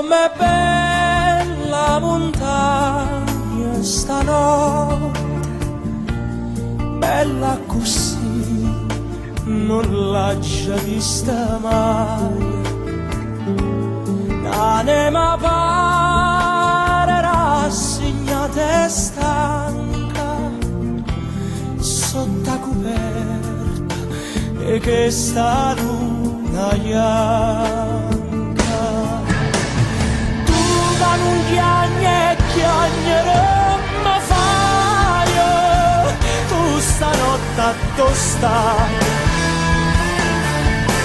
Comm'è bella 'a muntagna stanotte, bella accussì nun l'aggia vista mai. N'anema pare rassignata e stanca sott' 'a cuperta 'e chesta luna janca. Tu ca nun chiagne e chiagnere me faje, tu stanotte addò staje?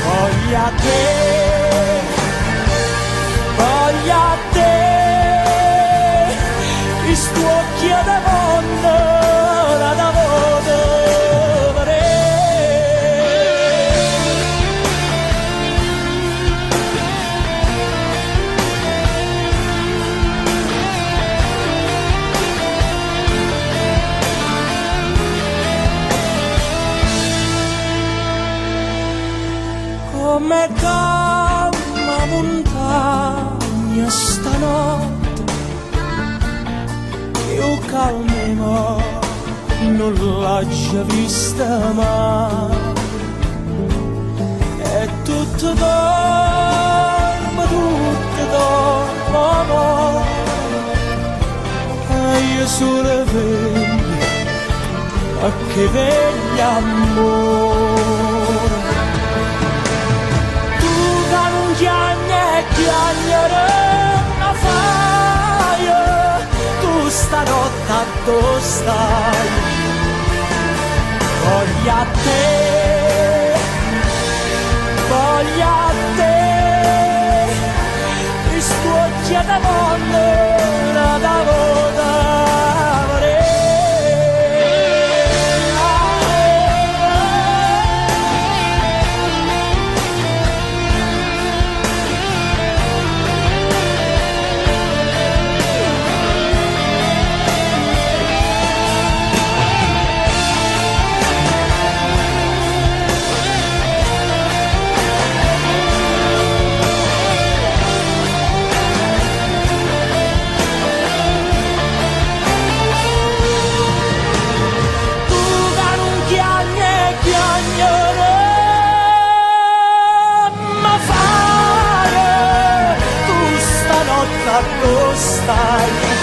Voglio a te, voglio a te, chist'uocchie te vonno n'ata vota vedè. Comm'è calma 'a muntagna stanotte, cchiù calma 'e mo nun l'aggia vista mai. E tutto dorme, tutto dorme mo, e io solo veglio a chi veglia ammore. Tu ca nun chiagne e chiagnere me faje, tu stanotte addò staje? Voglio a te, voglio a te, chist'uocchie te vonno n'ata vota vedè. Tu ca nun chiagne e chiagnere me faje, tu stanotte addò staje?